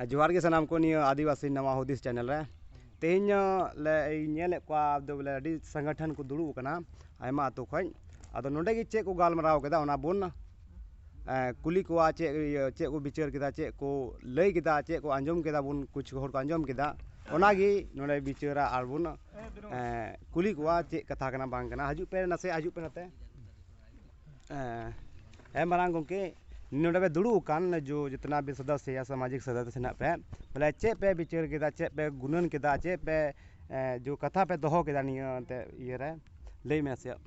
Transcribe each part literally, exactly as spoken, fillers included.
ᱟᱨ ᱡᱚᱦᱟᱨ ᱜᱮ ᱥᱟᱱᱟᱢ ᱠᱚ ᱱᱤᱭᱟᱹ ᱟᱹᱫᱤᱵᱟᱹᱥᱤ ᱱᱟᱣᱟ ᱦᱩᱫᱤᱥ ᱪᱮᱱᱮᱞ ᱨᱮ᱾ ᱛᱮᱦᱮᱧ ᱞᱮ ᱧᱮᱞᱮᱫ ᱠᱚᱣᱟ ᱟᱫᱚ ᱵᱚᱞᱮ ᱟᱹᱰᱤ ᱥᱚᱝᱜᱚᱴᱷᱚᱱ ᱠᱚ ᱫᱩᱲᱩᱵ ᱟᱠᱟᱱᱟ ᱟᱭᱢᱟ ᱟᱹᱛᱩ ᱠᱷᱚᱱ᱾ ᱟᱫᱚ ᱱᱚᱰᱮ ᱜᱮ ᱪᱮᱫ ᱠᱚ ᱜᱟᱞᱢᱟᱨᱟᱣ ᱠᱮᱫᱟ ᱚᱱᱟ ᱵᱚᱱ ᱮ, ᱠᱩᱞᱤ ᱠᱚᱣᱟ ᱪᱮᱫ ᱤᱭᱟᱹ ᱪᱮᱫ ᱠᱚ ᱵᱤᱪᱟᱹᱨ ᱠᱮᱫᱟ, ᱪᱮᱫ ᱠᱚ ᱞᱟᱹᱭ ᱠᱮᱫᱟ, ᱪᱮᱫ ᱠᱚ ᱟᱸᱡᱚᱢ ᱠᱮᱫᱟ ᱵᱚᱱ, ᱠᱩᱪ ᱦᱚᱲ ᱠᱚ ᱟᱸᱡᱚᱢ ᱠᱮᱫᱟ, ᱚᱱᱟᱜᱮ ᱱᱚᱰᱮ ᱵᱤᱪᱟᱹᱨᱟ ᱟᱨ ᱵᱚᱱ ᱮ, ᱠᱩᱞᱤ ᱠᱚᱣᱟ ᱪᱮᱫ ᱠᱟᱛᱷᱟ ᱠᱟᱱᱟ ᱵᱟᱝ ᱠᱟᱱᱟ᱾ ᱦᱤᱡᱩᱜ ᱯᱮ ᱱᱟᱥᱮ, ᱦᱤᱡᱩᱜ ᱯᱮ ᱱᱚᱛᱮ᱾ ᱮ, ᱦᱮᱸ ᱢᱟᱨᱟᱝ ᱜᱚᱢᱠᱮ, ᱱᱚᱰᱮ ᱯᱮ ᱫᱩᱲᱩᱵ ᱟᱠᱟᱱ ᱡᱚ ᱡᱤᱛᱱᱟ ᱵᱤ ᱥᱚᱫᱚᱥᱥᱚ ᱭᱟ ᱥᱟᱢᱟᱡᱤᱠ ᱥᱚᱫᱚᱥᱥᱚ ᱦᱮᱱᱟᱜ ᱯᱮ, ᱵᱚᱞᱮ ᱪᱮᱫ ᱯᱮ ᱵᱤᱪᱟᱹᱨ ᱠᱮᱫᱟ, ᱪᱮᱫ ᱯᱮ ᱜᱩᱱᱟᱹᱱ ᱠᱮᱫᱟ, ᱪᱮᱫ ᱯᱮ ᱮ, ᱡᱚ ᱠᱟᱛᱷᱟ ᱯᱮ ᱫᱚᱦᱚ ᱠᱮᱫᱟ ᱱᱤᱭᱟᱹ ᱮᱱᱛᱮ ᱤᱭᱟᱹᱨᱮ, ᱞᱟᱹᱭ ᱢᱮ ᱱᱟᱥᱮᱭᱟᱜ᱾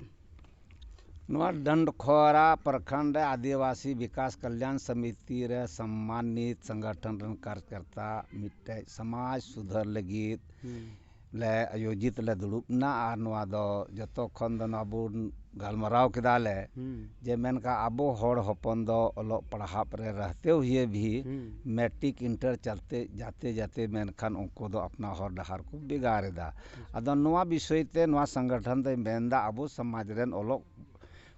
ᱱᱚᱣᱟ ᱰᱟᱱᱰᱠᱷᱚᱨᱟ ᱯᱨᱚᱠᱷᱚᱸᱰ ᱨᱮ ᱟᱹᱫᱤᱵᱟᱹᱥᱤ ᱵᱤᱠᱟᱥ ᱠᱟᱞᱭᱟᱱ ᱥᱚᱢᱤᱛᱤ ᱨᱮ ᱥᱚᱢᱢᱟᱱᱤᱛ ᱥᱚᱝᱜᱚᱴᱷᱚᱱ ᱨᱮᱱ ᱠᱟᱨᱡᱚᱠᱚᱨᱛᱟ ᱢᱤᱫᱴᱮᱡ ᱥᱚᱢᱟᱡᱽ ᱥᱩᱫᱷᱟᱹᱨ ᱞᱟᱹᱜᱤᱫ ᱦᱩᱸ᱾ ᱞᱮ ᱟᱭᱳᱡᱤᱛ ᱞᱮ ᱫᱩᱲᱩᱵ ᱮᱱᱟ᱾ ᱟᱨ ᱱᱚᱣᱟ ᱫᱚ ᱡᱚᱛᱚ ᱠᱷᱚᱱ ᱫᱚ ᱱᱚᱣᱟ ᱵᱚᱱ ᱜᱟᱞᱢᱟᱨᱟᱣ ᱠᱮᱫᱟ ᱞᱮ ᱦᱩᱸ᱾ ᱡᱮ ᱢᱮᱱᱠᱷᱟᱱ ᱟᱵᱚ ᱦᱚᱲ ᱦᱚᱯᱚᱱ ᱫᱚ ᱚᱞᱚᱜ ᱯᱟᱲᱦᱟᱜ ᱨᱮ ᱨᱟᱦᱛᱮ ᱦᱩᱭᱮ ᱵᱷᱤ ᱦᱩᱸ᱾ ᱢᱮᱴᱨᱤᱠ ᱤᱱᱴᱟᱨ ᱪᱟᱞᱛᱮ ᱡᱟᱛᱮ ᱡᱟᱛᱮ ᱢᱮᱱᱠᱷᱟᱱ ᱩᱱᱠᱩ ᱫᱚ ᱟᱯᱱᱟ ᱦᱚᱨ ᱰᱟᱦᱟᱨ ᱠᱚ ᱵᱷᱮᱜᱟᱨ ᱮᱫᱟ᱾ ᱟᱫᱚ ᱱᱚᱣᱟ ᱵᱤᱥᱚᱭ ᱛᱮ ᱱᱚᱣᱟ ᱥᱚᱝᱜᱚᱴᱷᱚᱱ ᱫᱚᱧ ᱢᱮᱱᱫᱟ ᱟᱵᱚ ᱥᱚᱢᱟᱡᱽ ᱨᱮᱱ ᱚᱞᱚᱜ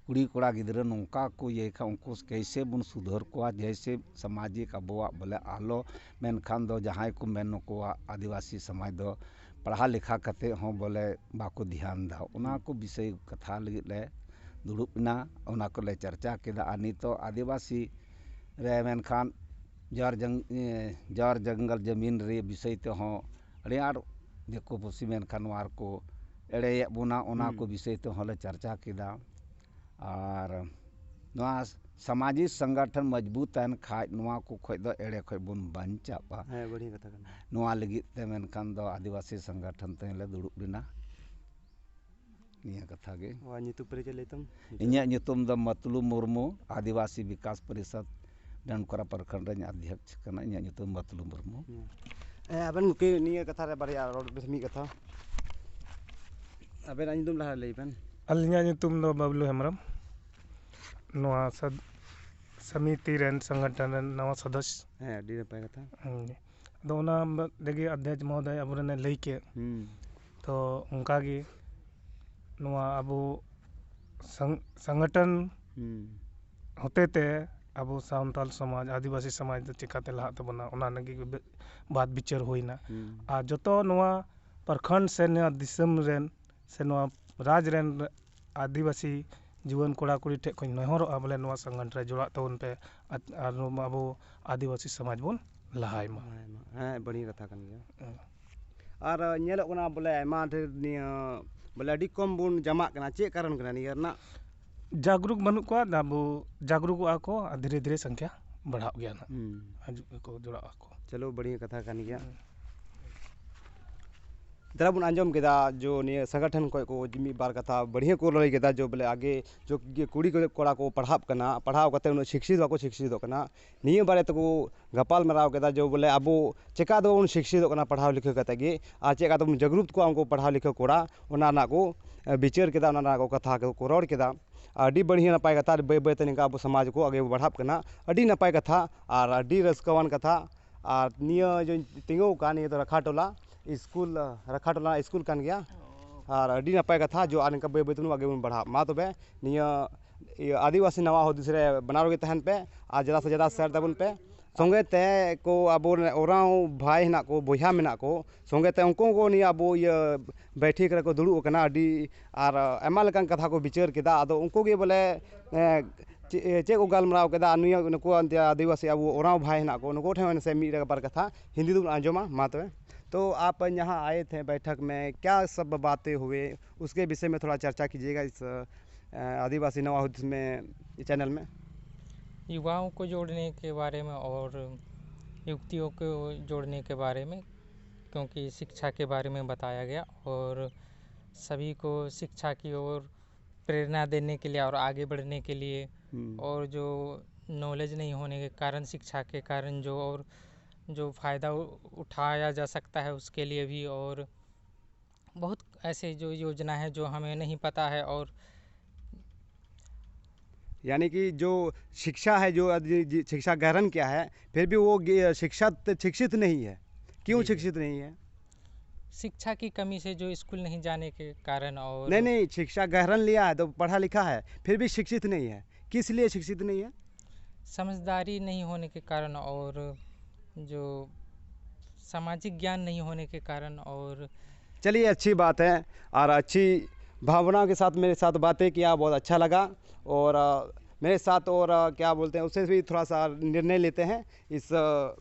ᱠᱩᱲᱤ ᱠᱚᱲᱟ ᱜᱤᱫᱽᱨᱟᱹ ᱱᱚᱝᱠᱟ ᱠᱚ ᱤᱭᱟᱹᱭ ᱠᱷᱟᱱ ᱩᱱᱠᱩ ᱠᱮᱭᱥᱮ ᱵᱚᱱ ᱥᱩᱫᱷᱟᱹᱨ ᱠᱚᱣᱟ, ᱡᱮᱭᱥᱮ ᱥᱟᱢᱟᱡᱤᱠ ᱟᱵᱚᱣᱟᱜ ᱵᱚᱞᱮ ᱟᱞᱚ, ᱢᱮᱱᱠᱷᱟᱱ ᱫᱚ ᱡᱟᱦᱟᱸᱭ ᱠᱚ ᱢᱮᱱ ᱱᱩᱠᱩᱣᱟᱜ ᱟᱹᱫᱤᱵᱟᱹᱥᱤ ᱥᱚᱢᱟᱡᱽ ᱫᱚ ᱯᱟᱲᱦᱟᱣ ᱞᱮᱠᱷᱟ ᱠᱟᱛᱮ ᱦᱚᱸ ᱵᱚᱞᱮ ᱵᱟᱠᱚ ᱫᱷᱮᱭᱟᱱ ᱫᱟ, ᱚᱱᱟ ᱠᱚ ᱵᱤᱥᱚᱭ ᱠᱟᱛᱷᱟ ᱞᱟᱹᱜᱤᱫ ᱞᱮ ᱫᱩᱲᱩᱵ ᱮᱱᱟ, ᱚᱱᱟ ᱠᱚᱞᱮ ᱪᱟᱨᱪᱟ ᱠᱮᱫᱟ᱾ ᱟᱨ ᱱᱤᱛᱚᱜ ᱟᱹᱫᱤᱵᱟᱹᱥᱤ ᱨᱮ ᱢᱮᱱᱠᱷᱟᱱ ᱡᱟᱨ ᱡᱟᱝ-, ᱮ, ᱡᱟᱨ ᱡᱟᱝᱜᱟᱞ ᱡᱟᱢᱤᱱ ᱨᱮ ᱵᱤᱥᱚᱭ ᱛᱮᱦᱚᱸ ᱟᱹᱰᱤ ᱟᱸᱴ ᱫᱤᱠᱩ ᱯᱩᱥᱤ ᱢᱮᱱᱠᱷᱟᱱ ᱱᱚᱣᱟ ᱨᱮᱠᱚ ᱮᱲᱮᱭᱮᱫ ᱵᱚᱱᱟ, ᱚᱱᱟ ᱦᱩᱸ᱾ ᱠᱚ ᱵᱤᱥᱚᱭ ᱛᱮᱦᱚᱸ ᱞᱮ ᱪᱟᱨᱪᱟ ᱠᱮᱫᱟ᱾ ᱟᱨ ᱱᱚᱣᱟ ᱥᱟᱢᱟᱡᱤᱠ ᱥᱚᱝᱜᱚᱴᱷᱚᱱ ᱢᱚᱡᱽᱵᱩᱛ ᱛᱟᱦᱮᱱ ᱠᱷᱟᱡ ᱱᱚᱣᱟ ᱠᱚ ᱠᱷᱚᱡ ᱫᱚ ᱮᱲᱮ ᱠᱷᱚᱡ ᱵᱚᱱ ᱵᱟᱧᱪᱟᱜᱼᱟ᱾ ᱦᱮᱸ, ᱵᱟᱹᱲᱤᱡ ᱠᱟᱛᱷᱟ ᱠᱟᱱᱟ᱾ ᱱᱚᱣᱟ ᱞᱟᱹᱜᱤᱫ ᱛᱮ ᱢᱮᱱᱠᱷᱟᱱ ᱫᱚ ᱟᱹᱫᱤᱵᱟᱹᱥᱤ ᱥᱚᱝᱜᱚᱴᱷᱚᱱ ᱛᱮᱞᱮ ᱫᱩᱲᱩᱵ ᱞᱮᱱᱟ᱾ ᱱᱤᱭᱟᱹ ᱠᱟᱛᱷᱟ ᱜᱮ᱾ ᱟᱨ ᱧᱩᱛᱩᱢ ᱯᱚᱨᱤᱪᱚᱭ ᱞᱟᱹᱭ ᱛᱟᱢ? ᱤᱧᱟᱹᱜ ᱧᱩᱛᱩᱢ ᱫᱚ ᱢᱟᱛᱞᱩ ᱢᱩᱨᱢᱩ, ᱟᱹᱫᱤᱵᱟᱹᱥᱤ ᱵᱤᱠᱟᱥ ᱯᱚᱨᱤᱥᱚᱫᱽ ᱰᱟᱱᱰᱠᱷᱚᱨᱟ ᱯᱨᱚᱠᱷᱚᱸᱰ ᱨᱮᱱ ᱟᱫᱷᱭᱚᱠᱥ ᱠᱟᱱᱟ᱾ ᱤᱧᱟᱹᱜ ᱧᱩᱛᱩᱢ ᱢᱟᱛᱞᱩ ᱢᱩᱨᱢᱩ᱾ ᱦᱮᱸ, ᱟᱵᱮᱱ ᱜᱚᱢᱠᱮ ᱱᱤᱭᱟᱹ ᱠᱟᱛᱷᱟ ᱨᱮ ᱵᱟᱨᱭᱟ ᱨᱚᱲ ᱵᱮᱥ ᱢᱤᱫ ᱠᱟᱛᱷᱟ᱾ ᱟᱵᱮᱱᱟᱜ ᱧᱩᱛᱩᱢ ᱞᱟᱦᱟ ᱞᱟᱹᱭ ᱵᱮᱱ᱾ ᱟᱹᱞᱤᱧᱟᱜ ᱧᱩᱛᱩᱢ ᱫᱚ ᱵᱟᱵᱞᱩ ᱦᱮᱢᱵᱨᱚᱢ᱾ ᱱᱚᱣᱟ ᱥᱟᱫ-, ᱥᱚᱢᱤᱛᱤ ᱨᱮᱱ, ᱥᱚᱝᱜᱚᱴᱷᱚᱱ ᱨᱮᱱ ᱱᱟᱣᱟ ᱥᱚᱫᱚᱥᱥᱚ᱾ ᱦᱮᱸ, ᱟᱹᱰᱤ ᱱᱟᱯᱟᱭ ᱠᱟᱛᱷᱟ᱾ ᱦᱩᱸ᱾ ᱟᱫᱚ ᱚᱱᱟ ᱨᱮᱜᱮ ᱚᱫᱽᱫᱷᱚᱠᱥ ᱢᱚᱦᱳᱫᱚᱭ ᱟᱵᱚᱨᱮᱱᱮ ᱞᱟᱹᱭ ᱠᱮᱫ᱾ ᱦᱩᱸ᱾ ᱛᱚ ᱚᱱᱠᱟᱜᱮ ᱱᱚᱣᱟ ᱟᱵᱚ ᱥᱚᱝ-, ᱥᱚᱝᱜᱚᱴᱷᱚᱱ ᱦᱩᱸ᱾ ᱦᱚᱛᱮᱛᱮ ᱟᱵᱚ ᱥᱟᱱᱛᱟᱞ ᱥᱚᱢᱟᱡᱽ, ᱟᱹᱫᱤᱵᱟᱹᱥᱤ ᱥᱚᱢᱟᱡᱽ ᱫᱚ ᱪᱤᱠᱟᱛᱮ ᱞᱟᱦᱟᱜ ᱛᱟᱵᱚᱱᱟ, ᱚᱱᱟ ᱞᱟᱹᱜᱤᱫ ᱵᱮ-, ᱵᱟᱫ ᱵᱤᱪᱟᱹᱨ ᱦᱩᱭᱱᱟ᱾ ᱦᱩᱸ᱾ ᱟᱨ ᱡᱚᱛᱚ ᱱᱚᱣᱟ ᱯᱨᱚᱠᱷᱚᱸᱰ ᱥᱮ ᱱᱚᱣᱟ ᱫᱤᱥᱚᱢ ᱨᱮᱱ ᱥᱮ ᱱᱚᱣᱟ ᱨᱟᱡᱽ ᱨᱮᱱ ᱟᱹᱫᱤᱵᱟᱹᱥᱤ ᱡᱩᱣᱟᱹᱱ ᱠᱚᱲᱟ ᱠᱩᱲᱤ ᱴᱷᱮᱱ ᱠᱷᱚᱱ ᱱᱮᱦᱚᱨᱚᱜᱼᱟ, ᱵᱚᱞᱮ ᱱᱚᱣᱟ ᱥᱚᱝᱜᱚᱴᱷᱚᱱ ᱨᱮ ᱡᱚᱲᱟᱜ ᱛᱟᱵᱚᱱ ᱯᱮ, ᱟᱨ, ᱟᱨ ᱱᱚᱣᱟ ᱟᱵᱚ ᱟᱹᱫᱤᱵᱟᱹᱥᱤ ᱥᱚᱢᱟᱡᱽ ᱵᱚᱱ ᱞᱟᱦᱟᱭ ᱢᱟ᱾ ᱦᱮᱸ, ᱦᱮᱸ, ᱵᱟᱹᱲᱤᱡ ᱠᱟᱛᱷᱟ ᱠᱟᱱ ᱜᱮᱭᱟ᱾ ᱦᱮᱸ᱾ ᱟᱨ ᱧᱮᱞᱚᱜ ᱠᱟᱱᱟ ᱵᱚᱞᱮ ᱟᱭᱢᱟ ᱰᱷᱮᱨ ᱱᱤᱭᱟᱹ ᱵᱚᱞᱮ ᱟᱹᱰᱤ ᱠᱚᱢ ᱵᱚᱱ ᱡᱟᱢᱟᱜ ᱠᱟᱱᱟ, ᱪᱮᱫ ᱠᱟᱨᱚᱱ ᱠᱟᱱᱟ ᱱᱤᱭᱟᱹ ᱨᱮᱱᱟᱜ? ᱡᱟᱜᱽᱨᱩᱠ ᱵᱟᱹᱱᱩᱜ ᱠᱚᱣᱟ, ᱟᱵᱚ ᱡᱟᱜᱽᱨᱩᱠᱚᱜᱼᱟ ᱠᱚ ᱟᱨ ᱫᱷᱤᱨᱮ ᱫᱷᱤᱨᱮ ᱥᱚᱝᱠᱷᱟ ᱵᱟᱲᱦᱟᱜ ᱜᱮᱭᱟ ᱱᱟᱜ᱾ ᱦᱩᱸ᱾ ᱦᱤᱡᱩᱜ ᱜᱮᱠᱚ ᱡᱚᱲᱟᱜ ᱟᱠᱚ᱾ ᱪᱚᱞᱚ, ᱵᱟᱹᱲᱤᱡ ᱠᱟᱛᱷᱟ ᱠᱟᱱ ᱜᱮᱭᱟ᱾ ᱦᱩᱸ᱾ ᱫᱟᱫᱟ ᱵᱚᱱ ᱟᱸᱡᱚᱢ ᱠᱮᱫᱟ ᱡᱚ ᱱᱤᱭᱟᱹ ᱥᱚᱝᱜᱚᱴᱷᱚᱱ ᱠᱷᱚᱱ ᱠᱚ ᱢᱤᱫ ᱵᱟᱨ ᱠᱟᱛᱷᱟ ᱵᱟᱹᱲᱤᱡ ᱠᱚ ᱞᱟᱹᱭ ᱠᱮᱫᱟ, ᱡᱚ ᱵᱚᱞᱮ ᱟᱜᱮ ᱡᱚ ᱠᱩᱲᱤ ᱠᱚᱲᱟ ᱠᱚ ᱯᱟᱲᱦᱟᱜ ᱠᱟᱱᱟ, ᱯᱟᱲᱦᱟᱣ ᱠᱟᱛᱮ ᱩᱱᱟᱹᱜ ᱥᱤᱠᱥᱤᱛ ᱵᱟᱠᱚ ᱥᱤᱠᱥᱤᱛᱚᱜ ᱠᱟᱱᱟ᱾ ᱱᱤᱭᱟᱹ ᱵᱟᱨᱮ ᱛᱮᱠᱚ ᱜᱟᱯᱟᱞ ᱢᱟᱨᱟᱣ ᱠᱮᱫᱟ ᱡᱮ ᱵᱚᱞᱮ ᱟᱵᱚ ᱪᱮᱠᱟ ᱫᱚ ᱵᱚᱱ ᱥᱤᱠᱥᱤᱛᱚᱜ ᱠᱟᱱᱟ ᱯᱟᱲᱦᱟᱣ ᱞᱤᱠᱷᱟᱹᱣ ᱠᱟᱛᱮ ᱜᱮ, ᱟᱨ ᱪᱮᱠᱟ ᱫᱚᱵᱚᱱ ᱡᱟᱜᱽᱨᱩᱛ ᱠᱚᱣᱟ ᱩᱱᱠᱩ ᱯᱟᱲᱦᱟᱣ ᱞᱤᱠᱷᱟᱹᱣ ᱠᱚᱲᱟ, ᱚᱱᱟ ᱨᱮᱱᱟᱜ ᱠᱚ, ᱮ, ᱵᱤᱪᱟᱹᱨ ᱠᱮᱫᱟ, ᱚᱱᱟ ᱨᱮᱱᱟᱜ ᱠᱚ ᱠᱟᱛᱷᱟ ᱠᱚ ᱨᱚᱲ ᱠᱮᱫᱟ᱾ ᱟᱹᱰᱤ ᱵᱟᱹᱲᱤᱡ ᱱᱟᱯᱟᱭ ᱠᱟᱛᱷᱟ, ᱵᱟᱹᱭ ᱵᱟᱹᱭ ᱛᱮ ᱱᱤᱝᱠᱟ ᱟᱵᱚ ᱥᱚᱢᱟᱡᱽ ᱠᱚ ᱟᱜᱮ ᱵᱟᱲᱦᱟᱜ ᱠᱟᱱᱟ, ᱟᱹᱰᱤ ᱱᱟᱯᱟᱭ ᱠᱟᱛᱷᱟ ᱟᱨ ᱟᱹᱰᱤ ᱨᱟᱹᱥᱠᱟᱹᱣᱟᱱ ᱠᱟᱛᱷᱟ᱾ ᱟᱨ ᱱᱤᱭᱟᱹ ᱡᱮ ᱛᱤᱸᱜᱩ ᱟᱠᱟᱱ, ᱱᱤᱭᱟᱹ ᱫᱚ ᱨᱟᱠᱷᱟ ᱴᱚᱞᱟ ᱥᱠᱩᱞ, ᱨᱟᱠᱷᱟ ᱴᱚᱞᱟ ᱥᱠᱩᱞ ᱠᱟᱱ ᱜᱮᱭᱟ᱾ ᱟᱨ ᱟᱹᱰᱤ ᱱᱟᱯᱟᱭ ᱠᱟᱛᱷᱟ, ᱡᱚ ᱟᱨ ᱱᱤᱝᱠᱟ ᱵᱟᱹᱭ ᱵᱟᱹᱭ ᱛᱮᱵᱚᱱ ᱟᱜᱮ ᱵᱚᱱ ᱵᱟᱲᱦᱟᱜ᱾ ᱢᱟ ᱛᱚᱵᱮ ᱱᱤᱭᱟᱹ, ᱤᱭᱟᱹ, ᱟᱹᱫᱤᱵᱟᱹᱥᱤ ᱱᱟᱣᱟ ᱦᱩᱫᱤᱥ ᱨᱮ ᱵᱮᱱᱟᱣ ᱨᱮᱜᱮ ᱛᱟᱦᱮᱱ ᱯᱮ ᱟᱨ ᱡᱟᱫᱟ ᱥᱮ ᱡᱟᱫᱟ ᱥᱮᱭᱟᱨ ᱛᱟᱵᱚᱱ ᱯᱮ᱾ ᱥᱚᱸᱜᱮ ᱛᱮ ᱠᱚ ᱟᱵᱚ ᱨᱮᱱ ᱳᱨᱟᱸᱣ ᱵᱷᱟᱭ ᱦᱮᱱᱟᱜ ᱠᱚ, ᱵᱚᱭᱦᱟ ᱢᱮᱱᱟᱜ ᱠᱚ, ᱥᱚᱸᱜᱮ ᱛᱮ ᱩᱱᱠᱩ ᱠᱚ ᱱᱤᱭᱟᱹ ᱟᱵᱚ ᱤᱭᱟᱹ ᱵᱮᱴᱷᱤᱠ ᱨᱮᱠᱚ ᱫᱩᱲᱩᱵ ᱟᱠᱟᱱᱟ, ᱟᱹᱰᱤ ᱟᱨ ᱟᱭᱢᱟ ᱞᱮᱠᱟᱱ ᱠᱟᱛᱷᱟ ᱠᱚ ᱵᱤᱪᱟᱹᱨ ᱠᱮᱫᱟ᱾ ᱟᱫᱚ ᱩᱱᱠᱩ ᱜᱮ ᱵᱚᱞᱮ, ᱮ, ᱪᱮ-, ᱪᱮᱫ ᱠᱚ ᱜᱟᱞᱢᱟᱨᱟᱣ ᱠᱮᱫᱟ, ᱟᱨ ᱱᱩᱭ ᱱᱩᱠᱩ ᱟᱹᱫᱤᱵᱟᱹᱥᱤ ᱟᱵᱚ ᱳᱨᱟᱸᱣ ᱵᱷᱟᱭ ᱦᱮᱱᱟᱜ ᱠᱚ, ᱱᱩᱠᱩ ᱴᱷᱮᱱ ᱦᱚᱸ ᱱᱟᱥᱮ ᱢᱤᱫ ᱵᱟᱨ ᱠᱟᱛᱷᱟ ᱦᱤᱱᱫᱤ ᱛᱮᱵᱚᱱ ᱟᱸᱡᱚᱢᱟ᱾ ᱢᱟ ᱛᱚᱵᱮ, ᱛᱚ ᱟᱯ ᱭᱟᱦᱟᱸ ᱟᱭᱮ ᱛᱷᱮ ᱵᱟᱭᱴᱷᱟᱠ ᱢᱮ, ᱠᱭᱟ ᱥᱟᱵ ᱵᱟᱛᱮ ᱦᱩᱭᱮ, ᱩᱥᱠᱮ ᱵᱤᱥᱚᱭ ᱢᱮ ᱛᱷᱚᱲᱟ ᱪᱟᱨᱪᱟ ᱠᱤᱡᱤᱭᱮᱜᱟ ᱤᱥ, ᱮ, ᱟᱹᱫᱤᱵᱟᱹᱥᱤ ᱱᱟᱣᱟ ᱦᱩᱫᱤᱥ ᱢᱮ ᱪᱮᱱᱮᱞ ᱢᱮ᱾ युवाओं को जोड़ने के बारे में और युवतियों को जोड़ने के बारे में, क्योंकि शिक्षा के बारे में बताया गया और सभी को शिक्षा की ओर प्रेरणा देने के लिए और आगे बढ़ने के लिए हम्म। और जो नॉलेज नहीं होने के कारण, शिक्षा के कारण जो और जो फ़ायदा उ-, उठाया जा सकता है उसके लिए भी, और बहुत ऐसे जो योजना है जो हमें नहीं पता है। और यानी कि जो शिक्षा है, जो अद-, जि-, जि-, शिक्षा ग्रहण किया है, फिर भी वो गे-, शिक्षा त-, शिक्षित नहीं है। क्यों जी, जी। शिक्षित नहीं है? शिक्षा की कमी से जो स्कूल नहीं जाने के कारण और नहीं, नहीं, शिक्षा ग्रहण लिया है, तो पढ़ा लिखा है, फिर भी शिक्षित नहीं है। किस लिए शिक्षित नहीं है? समझदारी नहीं होने के कारण और जो सामाजिक ज्ञान नहीं होने के कारण। और चलिए, अच्छी बात है, और अच्छी भावना के साथ मेरे साथ बातें किया, बहुत अच्छा लगा। और अ, मेरे साथ और अ, क्या बोलते हैं, उससे भी थोड़ा सा निर्णय लेते हैं इस अ,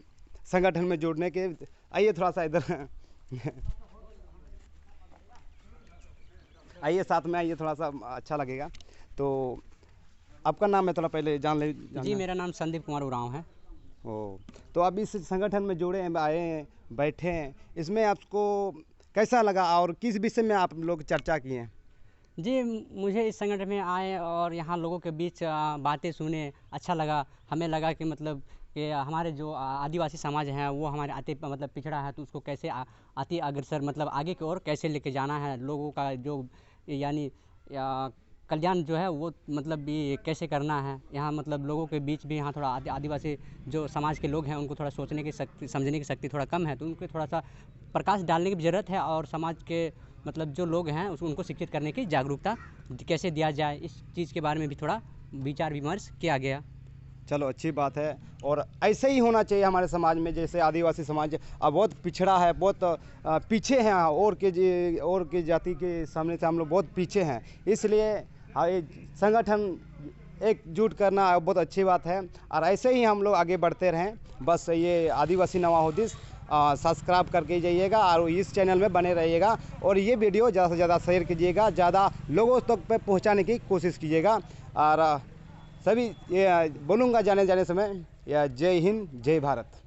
संगठन में जुड़ने के। आइए थोड़ा सा इधर। आइए, साथ में आइए, थोड़ा सा अच्छा लगेगा। तो आपका नाम है, थोड़ा पहले जान ले जान जी, ले। मेरा नाम संदीप कुमार उरांव है। ओ, तो आप इस संगठन में जुड़े हैं, आए हैं, बैठे हैं, इसमें आपको कैसा लगा और किस विषय में आप लोग चर्चा किए हैं? जी, मुझे इस संगठन में आए और यहाँ लोगों के बीच बातें सुने, अच्छा लगा। हमें लगा कि मतलब कि हमारे जो आदिवासी समाज हैं, वो हमारे अति मतलब पिछड़ा है, तो उसको कैसे अति अग्रसर मतलब आगे की ओर कैसे लेके जाना है, लोगों का जो यानी कल्याण जो है वो मतलब भी कैसे करना है। यहाँ मतलब लोगों के बीच भी यहाँ थोड़ा आदिवासी जो समाज के लोग हैं, उनको थोड़ा सोचने की शक्ति, समझने की शक्ति थोड़ा कम है, तो उनको थोड़ा सा प्रकाश डालने की ज़रूरत है और समाज के मतलब जो लोग हैं उसको उनको शिक्षित करने की जागरूकता कैसे दिया जाए, इस चीज़ के बारे में भी थोड़ा विचार विमर्श किया गया। चलो, अच्छी बात है। और ऐसे ही होना चाहिए हमारे समाज में। जैसे आदिवासी समाज अब बहुत पिछड़ा है, बहुत पीछे हैं, और के और के जाति के सामने से हम लोग बहुत पीछे हैं। इसलिए हाँ, ये संगठन एकजुट करना बहुत अच्छी बात है, और ऐसे ही हम लोग आगे बढ़ते रहें। बस ये आदिवासी नवा होदिस सब्सक्राइब करके जाइएगा और इस चैनल में बने रहिएगा, और ये वीडियो ज़्यादा से ज़्यादा शेयर कीजिएगा, ज़्यादा लोगों तक पे पहुँचाने की कोशिश कीजिएगा। और सभी ये बोलूँगा जाने जाने समय, या जय हिंद, जय भारत।